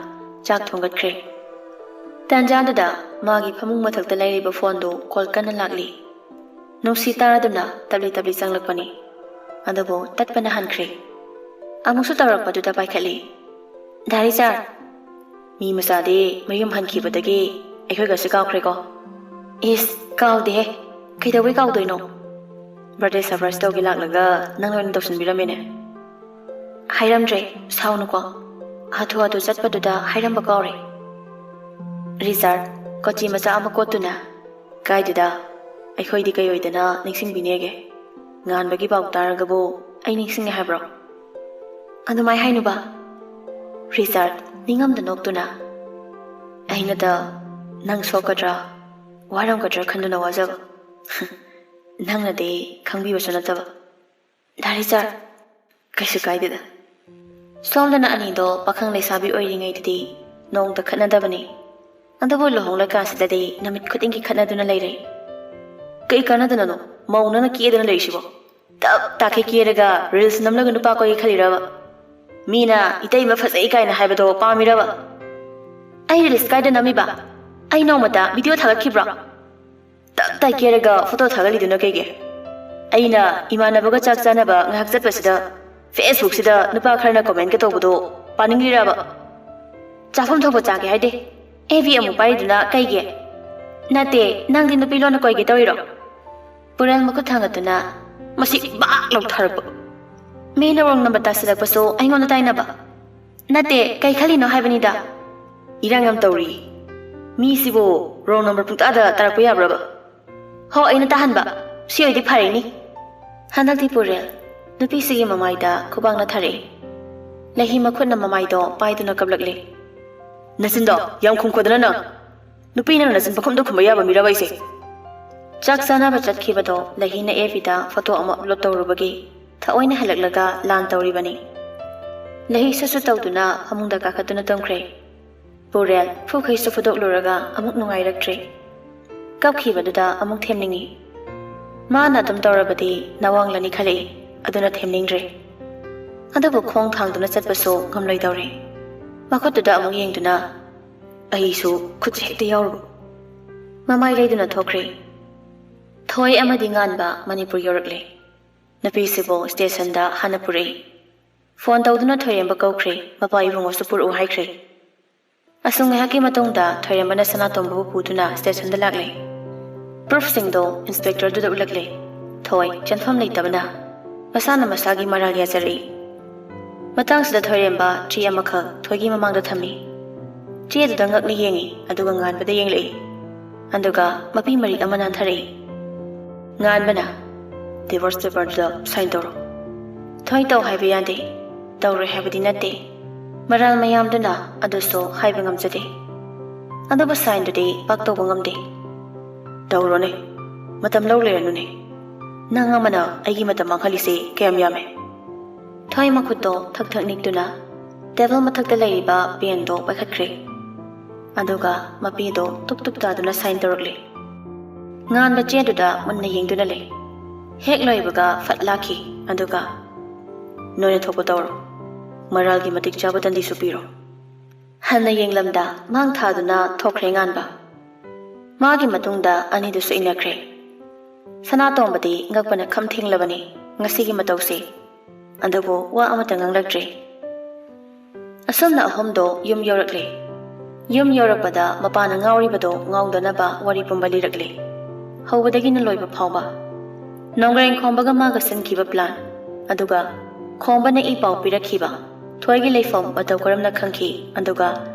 ꯆꯥꯛ ꯊꯣꯡꯒꯠꯈ꯭ꯔꯦ꯫ ꯇꯥꯟꯖꯥꯗꯨꯗ ꯃꯥꯒꯤ ꯐꯃꯨꯡ ꯃꯊꯛꯇ ꯂꯩꯔꯤꯕ ꯐꯣꯟꯗꯨ ꯀꯣꯜ ꯀꯟꯅ ꯂꯥꯛꯂꯤ꯫ ꯅꯨꯡꯁꯤ ꯇꯥꯔꯗꯨꯅ ꯇꯞꯂꯤ ꯇꯞꯂꯤ ꯆꯪꯂꯛꯄꯅꯤ꯫ ꯑꯗꯨꯕꯨ ꯇꯠꯄꯅ ꯍꯟꯈ꯭ꯔꯦ꯫ ꯑꯃꯨꯛꯁꯨ ꯇꯧꯔꯛꯄꯗꯨꯗ ꯄꯥꯏꯈꯠꯂꯤ꯫ "ꯗꯥ ꯔꯤꯆꯥꯔꯗ!" "ꯃꯤ ꯃꯆꯥꯗꯤ ꯃꯌꯨꯝ ꯍꯟꯈꯤꯕꯗꯒꯤ ꯑꯩꯈꯣꯏꯒꯁꯦ ꯀꯥꯎꯈ꯭ꯔꯦꯀꯣ?" "ꯏꯁ, ꯀꯥꯎꯗꯦꯍꯦ꯫ ꯀꯩꯗꯧꯕꯩ ꯀꯥꯎꯗꯣꯏꯅꯣ? ꯕꯥꯔꯗꯦ ꯁꯔꯄ꯭ꯔꯥꯏꯁ ꯇꯧꯒꯦ ꯂꯥꯛꯂꯒ ꯅꯪꯅ ꯑꯣꯏꯅ ꯇꯧꯁꯤꯟꯕꯤꯔꯝꯃꯦꯅꯦ꯫" "ꯍꯥꯏꯔꯝꯗ꯭ꯔꯦ, ꯁꯥꯎꯅꯨꯀꯣ꯫ ꯍꯥꯊꯨ ꯍꯥꯊꯨ ꯆꯠꯄꯗꯨꯗ ꯍꯥꯏꯔꯝꯕ ꯀꯥꯎꯔꯦ꯫" ꯔꯤꯆꯥꯔꯗ ꯀꯣꯆꯤ ꯃꯆꯥ ꯑꯃ ꯀꯣꯠꯇꯨꯅ, "ꯀꯥꯏꯗꯦꯗ, ꯑꯩꯈꯣꯏꯗꯤ ꯀꯩ ꯑꯣꯏꯗꯅ ꯅꯤꯡꯁꯤꯡꯕꯤꯅꯦꯒꯦ? ꯉꯥꯟꯕꯒꯤ ꯄꯥꯎ ꯇꯥꯔꯒꯕꯨ ꯑꯩ ꯅꯤꯡꯁꯤꯡꯉꯦ ꯍꯥꯏꯕ꯭ꯔꯣ?" "ꯑꯗꯨꯃꯥꯏ ꯍꯥꯏꯅꯨꯕ꯫" ꯔꯤꯆꯥꯔꯗ ꯅꯤꯡꯉꯝꯗ ꯅꯣꯛꯇꯨꯅ, "ꯑꯩꯅꯗ ꯅꯪ ꯁꯣꯛꯀꯗ꯭ꯔꯥ, ꯋꯥꯔꯝꯒꯗ꯭ꯔꯥ ꯈꯟꯗꯨꯅ ꯋꯥꯖꯕ꯫ ꯅꯪꯅꯗꯤ ꯈꯪꯕꯤꯕꯁꯨ ꯅꯠꯇꯕ꯫" "ꯗꯥ ꯔꯤꯆꯥꯔꯗ, ꯀꯩꯁꯨ ꯀꯥꯏꯗꯦꯗ꯫" ꯁꯣꯝꯗꯅ ꯑꯅꯤꯗꯣ ꯄꯥꯈꯪ ꯂꯩꯁꯥꯕꯤ ꯑꯣꯏꯔꯤꯉꯩꯗꯗꯤ ꯅꯣꯡꯇ ꯈꯠꯅꯗꯕꯅꯤ꯫ ꯑꯗꯨꯕꯨ ꯂꯨꯍꯣꯡꯂꯀꯥꯟꯁꯤꯗꯗꯤ ꯅꯨꯃꯤꯠ ꯈꯨꯗꯤꯡꯒꯤ ꯈꯠꯅꯗꯨꯅ ꯂꯩꯔꯦ꯫ "ꯀꯩ ꯀꯥꯟꯅꯗꯅꯅꯣ ꯃꯧ ꯅꯪꯅ ꯀꯦꯗꯅ ꯂꯩꯔꯤꯁꯤꯕꯣ? ꯇꯞ ꯇꯥꯈꯩ ꯀꯦꯔꯒ ꯔꯤꯜꯁ ꯅꯝꯂꯒ ꯅꯨꯄꯥ ꯀꯣꯏꯒꯦ ꯈꯜꯂꯤꯔꯕ? ꯃꯤꯅ ꯏꯇꯩꯃ ꯐꯖꯩ ꯀꯥꯏꯅ ꯍꯥꯏꯕꯗꯣ ꯄꯥꯝꯃꯤꯔꯕ?" "ꯑꯩ ꯔꯤꯜꯁ ꯀꯥꯏꯗ ꯅꯝꯃꯤꯕ? ꯑꯩ ꯅꯣꯡꯃꯇ ꯚꯤꯗꯤꯑꯣ ꯊꯥꯒꯠꯈꯤꯕ꯭ꯔꯣ?" "ꯇꯞ ꯇꯥꯏ ꯀꯦꯔꯒ ꯐꯣꯇꯣ ꯊꯥꯒꯠꯂꯤꯗꯨꯅ ꯀꯩꯒꯤ? ꯑꯩꯅ ꯏꯃꯥꯟꯅꯕꯒ ꯆꯥꯛ ꯆꯥꯅꯕ ꯉꯥꯏꯍꯥꯛ ꯆꯠꯄꯁꯤꯗ ꯐꯦꯁꯕꯨꯛꯁꯤꯗ ꯅꯨꯄꯥ ꯈꯔꯅ ꯀꯣꯃꯦꯟꯒ ꯇꯧꯕꯗꯣ ꯄꯥꯅꯤꯡꯂꯤꯔꯕ?" ꯆꯥꯐꯝ ꯊꯣꯛꯄ ꯆꯥꯒꯦ ꯍꯥꯏꯗꯦ꯫ ꯑꯦ ꯕꯤ ꯑꯃꯨꯛ ꯄꯥꯏꯔꯤꯗꯨꯅ ꯀꯩꯒꯤ? ꯅꯠꯇꯦ, ꯅꯪꯗꯤ ꯅꯨꯄꯤ ꯂꯣꯟꯅ ꯀꯣꯏꯒꯦ ꯇꯧꯔꯤꯔꯣ? ꯄꯨꯔꯦꯜ ꯃꯈꯨꯠ ꯊꯥꯡꯒꯠꯇꯨꯅ ꯃꯁꯤ ꯕꯥꯛ ꯂꯧꯊꯔꯛꯄ꯫ ꯃꯤꯅ ꯔꯣꯡ ꯅꯝꯕꯔ ꯇꯥꯁꯤꯜꯂꯛꯄꯁꯨ ꯑꯩꯉꯣꯟꯗ ꯇꯥꯏꯅꯕ? ꯅꯠꯇꯦ, ꯀꯩ ꯈꯜꯂꯤꯅꯣ ꯍꯥꯏꯕꯅꯤꯗ꯫ ꯏꯔꯥꯡ ꯌꯥꯝ ꯇꯧꯔꯤ꯫ ꯃꯤꯁꯤꯕꯨ ꯔꯣꯡ ꯅꯝꯕꯔ ꯄꯨꯡꯇꯥꯗ ꯇꯥꯔꯛꯄ ꯌꯥꯕ꯭ꯔꯕ? ꯍꯣ, ꯑꯩꯅ ꯇꯥꯍꯟꯕ꯫ ꯁꯤ ꯑꯣꯏꯗꯤ ꯐꯔꯦꯅꯤ꯫ ꯍꯟꯗꯛꯇꯤ ꯄꯨꯔꯦꯜ ꯅꯨꯄꯤꯁꯤꯒꯤ ꯃꯃꯥꯏꯗ ꯈꯨꯕꯥꯛꯅ ꯊꯥꯔꯛꯏ꯫ ꯂꯩꯍꯤ ꯃꯈꯨꯠꯅ ꯃꯃꯥꯏꯗꯣ ꯄꯥꯏꯗꯨꯅ ꯀꯞꯂꯛꯂꯤ꯫ ꯅꯆꯤꯟꯗꯣ ꯌꯥꯝ ꯈꯨꯝꯈꯣꯗꯅ ꯅꯪ꯫ ꯅꯨꯄꯤ ꯅꯪꯅ ꯅꯆꯤꯟ ꯄꯈꯨꯝꯗ ꯈꯨꯝꯕ ꯌꯥꯕ ꯃꯤꯔꯕ ꯑꯩꯁꯦ? ꯆꯥꯛ ꯆꯥꯅꯕ ꯆꯠꯈꯤꯕꯗꯣ ꯂꯩꯍꯤꯅ ꯑꯦꯐ ꯕꯤꯗ ꯐꯣꯇꯣ ꯑꯃ ꯑꯞꯂꯣꯗ ꯇꯧꯔꯨꯕꯒꯤ ꯊꯑꯣꯏꯅ ꯍꯜꯂꯛꯂꯒ ꯂꯥꯟ ꯇꯧꯔꯤꯕꯅꯤ꯫ ꯂꯩꯍꯤ ꯁꯠ ꯁꯠ ꯇꯧꯗꯨꯅ ꯐꯃꯨꯡꯗ ꯀꯥꯈꯠꯇꯨꯅ ꯇꯨꯝꯈ꯭ꯔꯦ꯫ ꯄꯨꯔꯦꯜ ꯐꯨꯈꯩꯁꯨ ꯐꯨꯗꯣꯛꯂꯨꯔꯒ ꯑꯃꯨꯛ ꯅꯨꯡꯉꯥꯏꯔꯛꯇ꯭ꯔꯦ꯫ ꯀꯞꯈꯤꯕꯗꯨꯗ ꯑꯃꯨꯛ ꯊꯦꯝꯅꯤꯡꯉꯤ꯫ ꯃꯥꯅ ꯑꯗꯨꯝ ꯇꯧꯔꯕꯗꯤ ꯅꯋꯥꯡꯂꯅꯤ ꯈꯜꯂꯛꯏ, ꯑꯗꯨꯅ ꯊꯦꯝꯅꯤꯡꯗ꯭ꯔꯦ꯫ ꯑꯗꯨꯕꯨ ꯈꯣꯡ ꯊꯥꯡꯗꯨꯅ ꯆꯠꯄꯁꯨ ꯉꯝꯂꯣꯏꯗꯧꯔꯦ꯫ ꯃꯈꯨꯠꯇꯨꯗ ꯑꯃꯨꯛ ꯌꯦꯡꯗꯨꯅ ꯑꯩꯁꯨ ꯈꯨꯠꯁꯦ ꯍꯦꯛꯇ ꯌꯥꯎꯔꯨꯕ꯫ ꯃꯃꯥꯏ ꯂꯩꯗꯨꯅ ꯊꯣꯛꯈ꯭ꯔꯦ꯫ ꯊꯣꯏ ꯑꯃꯗꯤ ꯉꯥꯟꯕ ꯃꯅꯤꯄꯨꯔ ꯌꯧꯔꯛꯂꯦ꯫ ꯅꯨꯄꯤꯁꯤꯕꯨ ꯁ꯭ꯇꯦꯁꯟꯗ ꯍꯥꯟꯅ ꯄꯨꯔꯛꯏ꯫ ꯐꯣꯟ ꯇꯧꯗꯨꯅ ꯊꯣꯏꯔꯦꯝꯕ ꯀꯧꯈ꯭ꯔꯦ, ꯃꯄꯥ ꯏꯕꯨꯡꯉꯣꯁꯨ ꯄꯨꯔꯛꯎ ꯍꯥꯏꯈ꯭ꯔꯦ꯫ ꯑꯁꯨꯝ ꯉꯥꯏꯍꯥꯛꯀꯤ ꯃꯇꯨꯡꯗ ꯊꯣꯏꯔꯦꯝꯕꯅ ꯁꯅꯥꯇꯣꯝꯕꯕꯨ ꯄꯨꯗꯨꯅ ꯁ꯭ꯇꯦꯁꯟꯗ ꯂꯥꯛꯂꯦ꯫ ꯄ꯭ꯔꯨꯐꯁꯤꯡꯗꯣ ꯏꯟꯁꯄꯦꯛꯇꯔꯗꯨꯗ ꯎꯠꯂꯛꯂꯦ꯫ ꯊꯣꯏ ꯆꯦꯟꯐꯝ ꯂꯩꯇꯕꯅ ꯃꯁꯥꯅ ꯃꯁꯥꯒꯤ ꯃꯔꯥꯜ ꯌꯥꯖꯔꯛꯏ꯫ ꯃꯇꯥꯡꯁꯤꯗ ꯊꯣꯏꯔꯦꯝꯕ ꯆꯦ ꯑꯃꯈꯛ ꯊꯣꯏꯒꯤ ꯃꯃꯥꯡꯗ ꯊꯝꯃꯤ꯫ ꯆꯦꯗꯨꯗ ꯉꯛꯅ ꯌꯦꯡꯉꯤ, ꯑꯗꯨꯒ ꯉꯥꯟꯕꯗ ꯌꯦꯡꯂꯛꯏ꯫ ꯑꯗꯨꯒ ꯃꯄꯤ ꯃꯔꯤꯛ ꯑꯃ ꯅꯥꯟꯊꯔꯛꯏ꯫ ꯉꯥꯟꯕꯅ, "ꯗꯤꯚꯣꯔꯁ ꯄꯦꯄꯔꯗꯨꯗ ꯁꯥꯏꯟ ꯇꯧꯔꯣ꯫" ꯊꯣꯏ ꯇꯧ ꯍꯥꯏꯕ ꯌꯥꯗꯦ, ꯇꯧꯔꯣꯏ ꯍꯥꯏꯕꯗꯤ ꯅꯠꯇꯦ꯫ ꯃꯔꯥꯜ ꯃꯌꯥꯝꯗꯨꯅ ꯑꯗꯨꯁꯨ ꯍꯥꯏꯕ ꯉꯝꯖꯗꯦ꯫ ꯑꯗꯨꯕꯨ ꯁꯥꯏꯟꯗꯨꯗꯤ ꯄꯥꯛ ꯇꯧꯕ ꯉꯝꯗꯦ꯫ ꯇꯧꯔꯣꯅꯦ, ꯃꯇꯝ ꯂꯧ ꯂꯩꯔꯅꯨꯅꯦ꯫ ꯅꯪ ꯑꯃꯅ ꯑꯩꯒꯤ ꯃꯇꯝ ꯃꯥꯡꯍꯜꯂꯤꯁꯦ ꯀꯌꯥꯝ ꯌꯥꯝꯃꯦ? ꯊꯣꯏ ꯃꯈꯨꯠꯇꯣ ꯊꯛ ꯊꯛ ꯅꯤꯛꯇꯨꯅ ꯇꯦꯕꯜ ꯃꯊꯛꯇ ꯂꯩꯔꯤꯕ ꯄꯦꯟꯗꯣ ꯄꯥꯏꯈꯠꯈ꯭ꯔꯦ꯫ ꯑꯗꯨꯒ ꯃꯄꯤꯗꯣ ꯇꯨꯞ ꯇꯨꯞ ꯇꯥꯗꯨꯅ ꯁꯥꯏꯟ ꯇꯧꯔꯛꯂꯦ꯫ ꯉꯥꯟꯕ ꯆꯦꯗꯨꯗ ꯃꯨꯟꯅ ꯌꯦꯡꯗꯨꯅ ꯂꯩ꯫ ꯍꯦꯛ ꯂꯣꯏꯕꯒ ꯐꯠ ꯂꯥꯛꯈꯤ꯫ ꯑꯗꯨꯒ, "ꯅꯣꯏꯅ ꯊꯣꯛꯄ ꯇꯧꯔꯣ꯫ ꯃꯔꯥꯜꯒꯤ ꯃꯇꯤꯛ ꯆꯥꯕ ꯗꯟꯗꯤꯁꯨ ꯄꯤꯔꯣ꯫" ꯍꯟꯅ ꯌꯦꯡꯂꯝꯗ ꯃꯥꯡ ꯊꯥꯗꯨꯅ ꯊꯣꯛꯈ꯭ꯔꯦ ꯉꯥꯟꯕ꯫ ꯃꯥꯒꯤ ꯃꯇꯨꯡꯗ ꯑꯅꯤꯗꯨꯁꯨ ꯏꯟꯅꯈ꯭ꯔꯦ꯫ ꯁꯅꯥꯇꯣꯝꯕꯗꯤ ꯉꯛꯄꯅ ꯈꯝ ꯊꯦꯡꯂꯕꯅꯤ ꯉꯁꯤꯒꯤ ꯃꯇꯧꯁꯦ꯫ ꯑꯗꯨꯕꯨ ꯋꯥ ꯑꯃꯠꯇ ꯉꯥꯡꯂꯛꯇ꯭ꯔꯦ꯫ ꯑꯁꯨꯝꯅ ꯑꯍꯨꯝꯗꯣ ꯌꯨꯝ ꯌꯧꯔꯛꯂꯦ꯫ ꯌꯨꯝ ꯌꯧꯔꯛꯄꯗ ꯃꯄꯥꯅ ꯉꯥꯎꯔꯤꯕꯗꯣ ꯉꯥꯎꯗꯅꯕ ꯋꯥꯔꯤ ꯄꯨꯝꯕ ꯂꯤꯔꯛꯂꯦ, ꯍꯧꯕꯗꯒꯤꯅ ꯂꯣꯏꯕ ꯐꯥꯎꯕ꯫ ꯅꯣꯡꯒ꯭ꯔꯦꯡ ꯈꯣꯝꯕꯒ ꯃꯥꯒ ꯁꯤꯟꯈꯤꯕ ꯄ꯭ꯂꯥꯟ, ꯑꯗꯨꯒ ꯈꯣꯝꯕꯅ ꯏ ꯄꯥꯎ ꯄꯤꯔꯛꯈꯤꯕ, ꯊꯣꯏꯒꯤ ꯂꯩꯐꯝ ꯃꯇꯧ ꯀꯔꯝꯅ ꯈꯪꯈꯤ, ꯑꯗꯨꯒ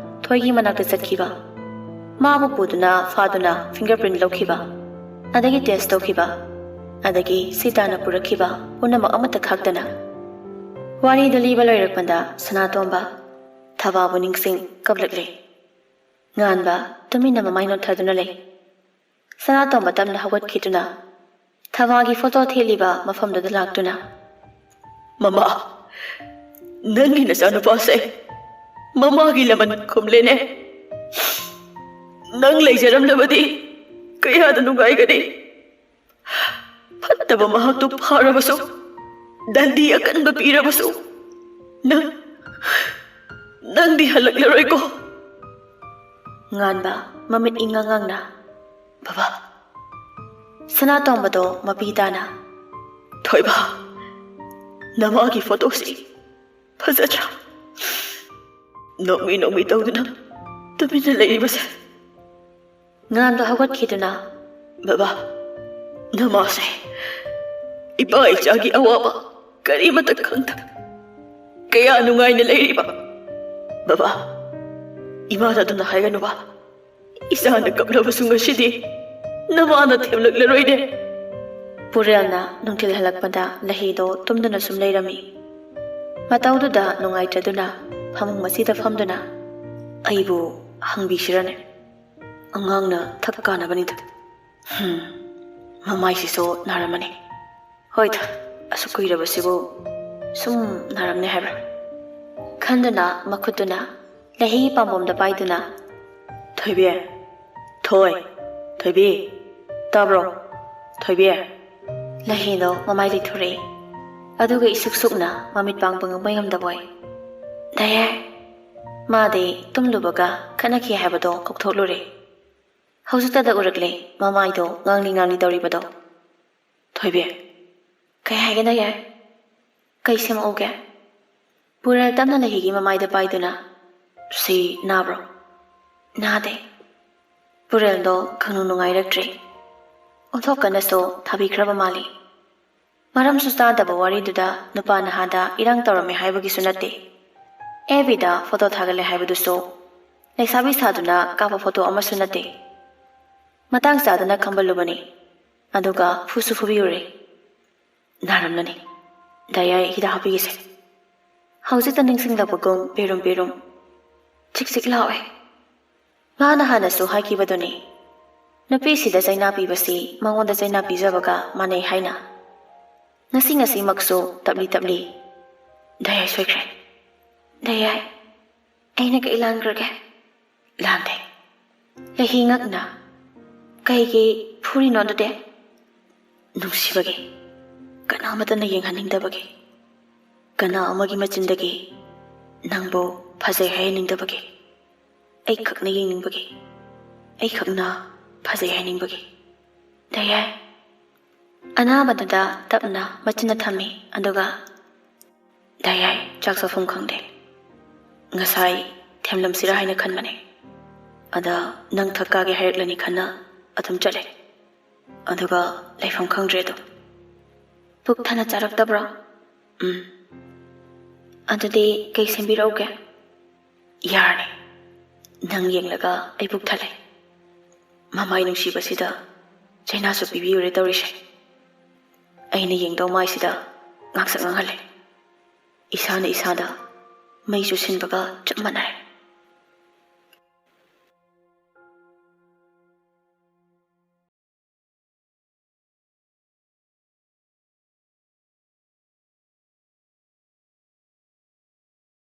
ꯊꯣꯏꯒꯤ ꯃꯅꯥꯛꯇ ꯆꯠꯈꯤꯕ, ꯃꯥꯕꯨ ꯄꯨꯗꯨꯅ ꯐꯥꯗꯨꯅ ꯐꯤꯡꯒꯔ ꯄ꯭ꯔꯤꯟ ꯂꯧꯈꯤꯕ, ꯑꯗꯒꯤ ꯇꯦꯁ ꯇꯧꯈꯤꯕ, ꯑꯗꯒꯤ ꯁꯤꯇꯥꯅ ꯄꯨꯔꯛꯈꯤꯕ ꯄꯨꯝꯅꯃꯛ ꯑꯃꯠꯇ ꯈꯥꯛꯇꯅ꯫ ꯋꯥꯔꯤꯗꯨ ꯂꯤꯕ ꯂꯣꯏꯔꯛꯄꯗ ꯁꯅꯥꯇꯣꯝꯕ ꯊꯕꯥꯕꯨ ꯅꯤꯡꯁꯤꯡ ꯀꯞꯂꯛꯂꯦ꯫ ꯉꯥꯟꯕ ꯇꯨꯃꯤꯟꯅ ꯃꯃꯥꯏ ꯅꯣꯟꯊꯗꯨꯅ ꯂꯩ꯫ ꯁꯅꯥꯇꯣꯝꯕ ꯇꯞꯅ ꯍꯧꯒꯠꯈꯤꯗꯨꯅ ꯊꯕꯥꯒꯤ ꯐꯣꯇꯣ ꯊꯦꯠꯂꯤꯕ ꯃꯐꯝꯗꯨꯗ ꯂꯥꯛꯇꯨꯅ, "ꯃꯃꯥ, ꯅꯪꯒꯤ ꯅꯆꯥꯅꯨꯄꯥꯁꯦ ꯃꯃꯥꯒꯤ ꯂꯃꯟ ꯈꯨꯝꯂꯦꯅꯦ꯫ ꯅꯪ ꯂꯩꯖꯔꯝꯂꯕꯗꯤ ꯀꯌꯥꯗ ꯅꯨꯡꯉꯥꯏꯒꯅꯤ꯫ ꯐꯠꯇꯕ ꯃꯍꯥꯛꯇꯨ ꯐꯥꯔꯕꯁꯨ, ꯗꯟꯗꯤ ꯑꯀꯟꯕ ꯄꯤꯔꯕꯁꯨ, ꯅꯪ, ꯅꯪꯗꯤ ꯍꯜꯂꯛꯂꯔꯣꯏꯀꯣ?" ꯉꯥꯟꯕ ꯃꯃꯤꯠ ꯏꯉꯥꯡ ꯉꯥꯡꯅ, "ꯕꯕꯥ!" ꯁꯅꯥꯇꯣꯝꯕꯗꯣ ꯃꯄꯤ ꯇꯥꯅ, "ꯊꯣꯏꯕ, ꯅꯃꯥꯒꯤ ꯐꯣꯇꯣꯁꯤ ꯐꯖꯗ꯭ꯔꯥ? ꯅꯣꯛꯃꯤ ꯅꯣꯛꯃꯤ ꯇꯧꯗꯨꯅ ꯇꯨꯃꯤꯟꯅ ꯂꯩꯔꯤꯕꯁꯦ?" ꯉꯥꯟꯕ ꯍꯧꯒꯠꯈꯤꯗꯨꯅ, "ꯕꯕꯥ, ꯅꯃꯥꯁꯦ ꯏꯄꯥ ꯏꯆꯥꯒꯤ ꯑꯋꯥꯕ ꯀꯔꯤꯃꯇ ꯈꯪꯗ ꯀꯌꯥ ꯅꯨꯡꯉꯥꯏꯅ ꯂꯩꯔꯤꯕ꯫ ꯕꯕꯥ, ꯏꯃꯥꯅ ꯑꯗꯨꯝꯅ ꯍꯥꯏꯒꯅꯨꯕ꯫ ꯏꯆꯥꯅ ꯀꯞꯂꯕꯁꯨ ꯉꯁꯤꯗꯤ ꯅꯃꯥꯅ ꯊꯦꯝꯂꯛꯂꯔꯣꯏꯅꯦ꯫" ꯄꯨꯔꯦꯜꯅ ꯅꯨꯡꯊꯤꯜ ꯍꯜꯂꯛꯄꯗ ꯂꯍꯤꯗꯣ ꯇꯨꯝꯗꯨꯅ ꯁꯨꯝ ꯂꯩꯔꯝꯃꯤ꯫ ꯃꯇꯧꯗꯨꯗ ꯅꯨꯡꯉꯥꯏꯇ꯭ꯔꯗꯨꯅ ꯐꯃꯨꯡ ꯃꯆꯤꯗ ꯐꯝꯗꯨꯅ, "ꯑꯩꯕꯨ ꯍꯪꯕꯤꯁꯤꯔꯅꯦ? ꯑꯉꯥꯡꯅ ꯊꯛ ꯀꯥꯅꯕꯅꯤꯗ꯫ ꯍꯝ, ꯃꯃꯥꯏꯁꯤꯁꯨ ꯅꯥꯔꯝꯃꯅꯤ꯫ ꯍꯣꯏꯗ, ꯑꯁꯨꯛ ꯀꯨꯏꯔꯕꯁꯤꯕꯨ ꯁꯨꯝ ꯅꯥꯔꯝꯅꯤ ꯍꯥꯏꯕ꯭ꯔꯥ?" ꯈꯟꯗꯨꯅ ꯃꯈꯨꯠꯇꯨꯅ ꯂꯍꯤꯒꯤ ꯄꯥꯝꯕꯣꯝꯗ ꯄꯥꯏꯗꯨꯅ, "ꯊꯣꯏꯕꯤ, ꯊꯣꯏ, ꯊꯣꯏꯕꯤ, ꯇꯥꯕ꯭ꯔꯣ? ꯊꯣꯏꯕꯤ!" ꯂꯍꯤꯗꯣ ꯃꯃꯥꯏ ꯂꯩꯊꯣꯔꯛꯏ꯫ ꯑꯗꯨꯒ ꯏꯁꯨꯛ ꯁꯨꯛꯅ ꯃꯃꯤꯠ ꯄꯥꯡꯕ ꯉꯝꯕꯣꯏ ꯉꯝꯗꯕꯣꯏ, "ꯗꯥꯌꯥꯏ!" ꯃꯥꯗꯤ ꯇꯨꯝꯂꯨꯕꯒ ꯈꯠꯅꯈꯤ ꯍꯥꯏꯕꯗꯣ ꯀꯥꯎꯊꯣꯛꯂꯨꯔꯦ꯫ ꯍꯧꯖꯤꯛꯇꯗ ꯎꯔꯛꯂꯦ ꯃꯃꯥꯏꯗꯣ ꯉꯥꯡꯂꯤ ꯉꯥꯡꯂꯤ ꯇꯧꯔꯤꯕꯗꯣ꯫ "ꯊꯣꯏꯕꯤ, ꯀꯩ ꯍꯥꯏꯒꯦ ꯗꯥꯌꯥꯏ? ꯀꯩ ꯁꯦꯝꯃꯛꯎꯒꯦ?" ꯄꯨꯔꯦꯜ ꯇꯞꯅ ꯂꯩꯍꯤꯒꯤ ꯃꯃꯥꯏꯗ ꯄꯥꯏꯗꯨꯅ, "ꯁꯤ ꯅꯥꯕ꯭ꯔꯣ?" "ꯅꯥꯗꯦ꯫" ꯄꯨꯔꯦꯜꯗꯣ ꯈꯪꯅꯨꯡ ꯅꯨꯡꯉꯥꯏꯔꯛꯇ꯭ꯔꯦ꯫ ꯑꯣꯟꯊꯣꯛꯀꯟꯅꯁꯨ ꯊꯥꯕꯤꯈ꯭ꯔꯕ ꯃꯥꯜꯂꯤ꯫ ꯃꯔꯝꯁꯨ ꯆꯥꯗꯕ ꯋꯥꯔꯤꯗꯨꯗ ꯅꯨꯄꯥ ꯅꯍꯥꯗ ꯏꯔꯥꯡ ꯇꯧꯔꯝꯃꯦ ꯍꯥꯏꯕꯒꯤꯁꯨ ꯅꯠꯇꯦ꯫ ꯑꯦꯐ ꯕꯤꯗ ꯐꯣꯇꯣ ꯊꯥꯒꯠꯂꯦ ꯍꯥꯏꯕꯗꯨꯁꯨ ꯂꯩꯁꯥꯕꯤ ꯁꯥꯗꯨꯅ ꯀꯥꯞꯄ ꯐꯣꯇꯣ ꯑꯃꯁꯨ ꯅꯠꯇꯦ꯫ ꯃꯇꯥꯡ ꯆꯥꯗꯅ ꯈꯝꯕꯜꯂꯨꯕꯅꯤ, ꯑꯗꯨꯒ ꯐꯨꯁꯨ ꯐꯨꯕꯤꯔꯨꯔꯦ꯫ "ꯅꯥꯔꯝꯂꯅꯤ꯫ ꯗꯥ ꯌꯥꯏ, ꯍꯤꯗꯥꯛ ꯍꯥꯞꯄꯤꯒꯦꯁꯦ꯫" ꯍꯧꯖꯤꯛꯇ ꯅꯤꯡꯁꯤꯡꯂꯛꯄꯒꯨꯝ ꯄꯤꯔꯨꯝ ꯄꯤꯔꯨꯝ ꯆꯤꯛ ꯆꯤꯛ ꯂꯥꯎꯏ꯫ ꯃꯥꯅ ꯍꯥꯟꯅꯁꯨ ꯍꯥꯏꯈꯤꯕꯗꯨꯅꯤ, ꯅꯨꯄꯤꯁꯤꯗ ꯆꯩꯅꯥ ꯄꯤꯕꯁꯤ ꯃꯉꯣꯟꯗ ꯆꯩꯅꯥ ꯄꯤꯖꯕꯒ ꯃꯥꯟꯅꯩ ꯍꯥꯏꯅ꯫ ꯉꯁꯤ ꯉꯁꯤꯃꯛꯁꯨ ꯇꯞꯂꯤ ꯇꯞꯂꯤ, "ꯗꯥ ꯌꯥꯏ ꯁꯣꯏꯈ꯭ꯔꯦ꯫ ꯗꯥ ꯌꯥꯏ, ꯑꯩꯅ ꯀꯩ ꯂꯥꯟꯈ꯭ꯔꯒꯦ?" "ꯂꯥꯟꯗꯦ꯫" ꯂꯩꯍꯤ ꯉꯛꯅ, "ꯀꯩꯒꯤ ꯐꯨꯔꯤꯅꯣ ꯑꯗꯨꯗꯤ?" "ꯅꯨꯡꯁꯤꯕꯒꯤ꯫ ꯀꯅꯥꯃꯠꯇꯅ ꯌꯦꯡꯍꯟꯅꯤꯡꯗꯕꯒꯤ꯫ ꯀꯅꯥ ꯑꯃꯒꯤ ꯃꯆꯤꯟꯗꯒꯤ ꯅꯪꯕꯨ ꯐꯖꯩ ꯍꯥꯏꯍꯟꯅꯤꯡꯗꯕꯒꯤ꯫ ꯑꯩꯈꯛꯅ ꯌꯦꯡꯅꯤꯡꯕꯒꯤ꯫ ꯑꯩꯈꯛꯅ ꯐꯖꯩ ꯍꯥꯏꯅꯤꯡꯕꯒꯤ꯫ ꯗꯥ ꯌꯥꯏ꯫" ꯑꯅꯥꯕꯗꯨꯗ ꯇꯞꯅ ꯃꯆꯤꯟꯅ ꯊꯝꯃꯤ, ꯑꯗꯨꯒ, "ꯗꯥ ꯌꯥꯏ, ꯆꯥꯛ ꯆꯥꯐꯝ ꯈꯪꯗꯦ꯫ ꯉꯁꯥꯏ ꯊꯦꯝꯂꯝꯁꯤꯔꯥ ꯍꯥꯏꯅ ꯈꯟꯕꯅꯦ꯫ ꯑꯗ ꯅꯪ ꯊꯛ ꯀꯥꯒꯦ ꯍꯥꯏꯔꯛꯂꯅꯤ ꯈꯟꯅ ꯑꯗꯨꯝ ꯆꯠꯂꯦ꯫ ꯑꯗꯨꯒ ꯂꯩꯐꯝ ꯈꯪꯗ꯭ꯔꯦ ꯑꯗꯨꯝ꯫" "ꯄꯨꯛ ꯊꯟꯅ ꯆꯥꯔꯛꯇꯕ꯭ꯔꯣ?" "ꯎꯝ꯫" "ꯑꯗꯨꯗꯤ ꯀꯩ ꯁꯦꯝꯕꯤꯔꯛꯎꯒꯦ?" "ꯌꯥꯔꯅꯤ꯫ ꯅꯪ ꯌꯦꯡꯂꯒ ꯑꯩ ꯄꯨꯛ ꯊꯜꯂꯦ꯫ ꯃꯃꯥꯏ ꯅꯨꯡꯁꯤꯕꯁꯤꯗ ꯆꯩꯅꯥꯁꯨ ꯄꯤꯕꯤꯌꯨꯔꯦ ꯇꯧꯔꯤꯁꯦ꯫" ꯑꯩꯅ ꯌꯦꯡꯗꯧ ꯃꯥꯏꯁꯤꯗ ꯉꯥꯡꯁꯛ ꯉꯥꯡꯍꯜꯂꯦ꯫ ꯏꯁꯥꯅ ꯏꯁꯥꯗ ꯃꯩ ꯆꯨꯁꯤꯟꯕꯒ ꯆꯞ ꯃꯥꯟꯅꯔꯦ꯫